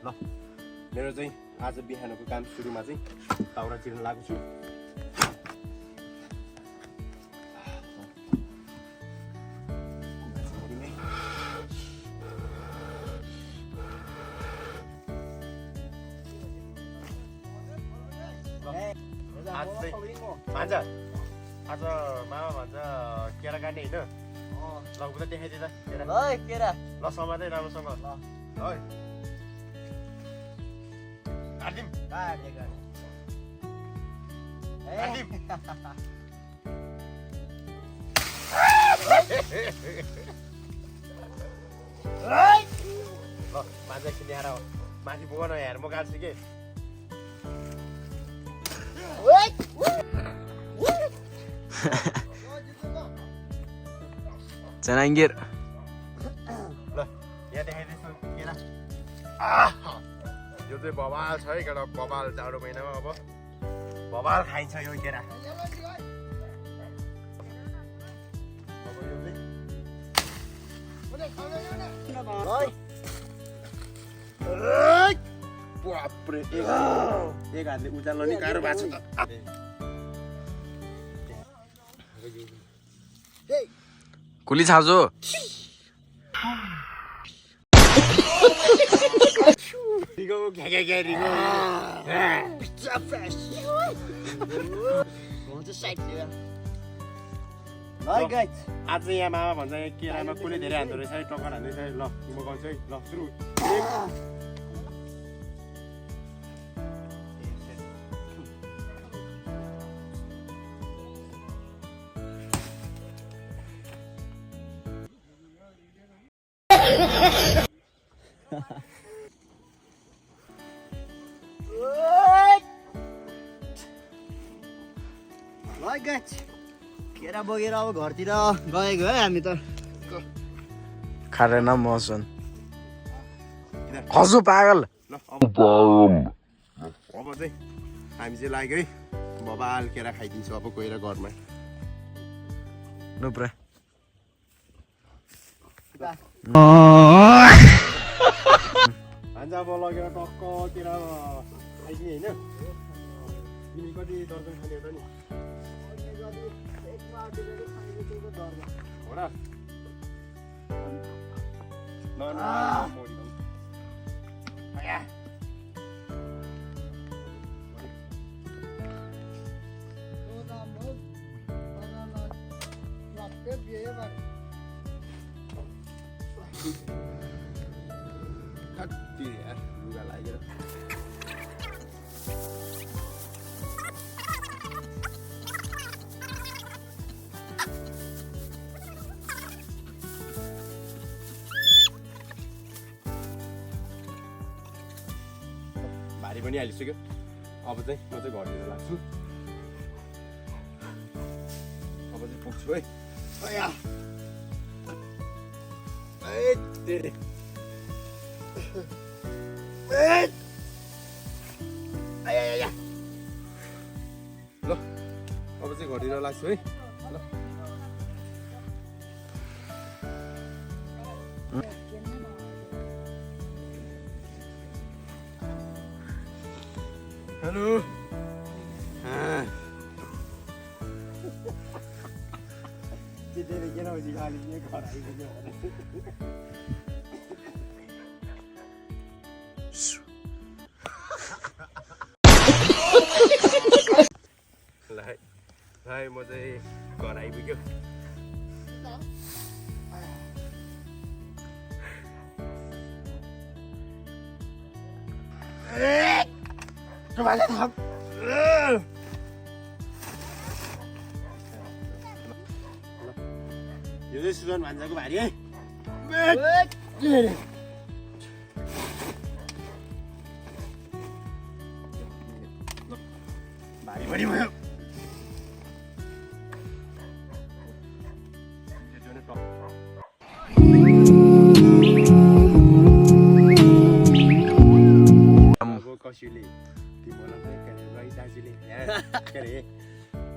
ल मेरो चाहिँ आज बिहानको काम सुरुमा चाहिँ दाउरा चिर्न लाग्छु छु आज मामा भन्छ केरा काट्ने होइन ल उता देखाइदिए त केरा ल समातै राम्रोसँग ल है काटिम ल मान्छे किनेर माथि पुगन हेर म काट्छु के Cenangir. ल यहाँ देखाइदिन्छु केरा यो चाहिँ बबाल छ है केटा बबाल जाडो महिनामा अब बबाल खाइन्छ यो केरा बाप्रे एक हातले उचाल्न नि गाह्रो भएको छ त कुली छाजो रिगो घ्या रिगो पिज्जा फ्रेश हुन्छ साइड लिएर ल गाइस आज यहाँ मामा भन्छ केरामा कुनै धेरै हान्दो रहेछ है टक्कर हान्दैछ है ल म गर्छु है ल सुरु केरा बोकेर अब घरतिर गएको है हामी त खारेन मसन खजु पागल ल अब चाहिँ हामी चाहिँ लाग्यो है बबाल केरा खाइदिन्छु अब गएर घरमा नुप्रा हान्छ अब लगेर टक्क केरा खाइदिने होइन तिमी कति दर्जन खाने त नि हो र कति यार लुगा लागेर भारी पनि हालिसक्यो अब चाहिँ म चाहिँ घरतिर लाग्छु अब चाहिँ पुग्छु है अया ल अब चाहिँ घरतिर लाग्छु है ल हेलो ल म चाहिँ घर आइपुग्यो यो चाहिँ सुजन भान्जाको भारी है भारी पनि भयो कसैले तिमीलाई चाहिँ दाजुले के अरे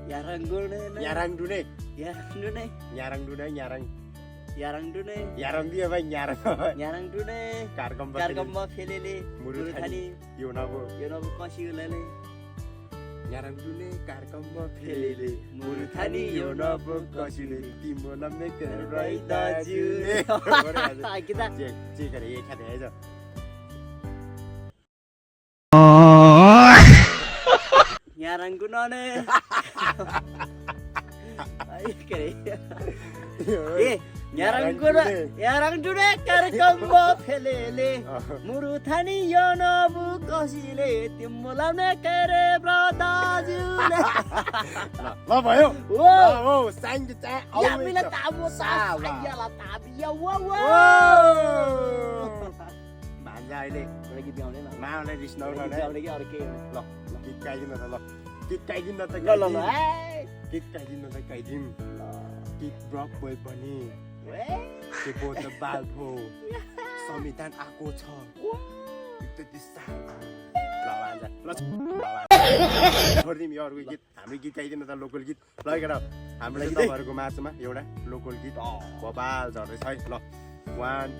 याराङ डुने यारङ दियो भाइ यारङ कारकम मुरुथानी यो नबो कसिउलाले यारङ दुने कारकम फेलेले मुरुथानी यो नबो कसिले तिम्रो नम्ने केरै दाजुले जे करे ये खाते है जो यारङको नने ai kere यारङ दुने कारकम्बा फेलेले मुरुथानी यो नबु कसिले तिम्रो लाउने केरे ब्रदाजुले ल भयो ओ साइन चाहिँ यामिला ताबो सायाला ताबिया वो भान्जा अहिले गीत गाउने ल माउलाई रिस नउठाउने गाउने कि अरु के ल गीत गाइदिन त ल गीत गाइदिन त ल गीत गाइदिन त गाइदिन गीत ब्रक बोय पनि के बोत बाल्ब हो संविधान आएको छ छोडिदिउँ यो अर्को गीत हाम्रो गीत गाइदिनु त लोकल गीत ल केटा हामीलाई तपाईँहरूको माझमा एउटा लोकल गीत बबाल झर्दैछ है ल 1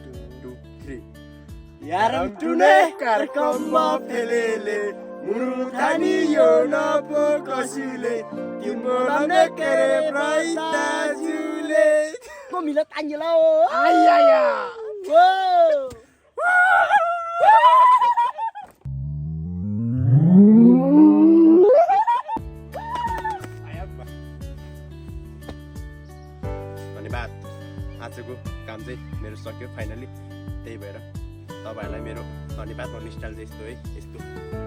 2 3 यारङ दुने कारकम्बा फेलेले मुरुथानी यो नबो कसिले तिम्रो लाउने केरे ब्राइदाजुले को मिला तान्जेला ओ आया वो धन्यवाद आजको काम चाहिँ मेरो सक्यो फाइनली त्यही भएर तपाईहरुलाई मेरो धन्यवाद भन्ने स्टाइल चाहिँ यस्तो है यस्तो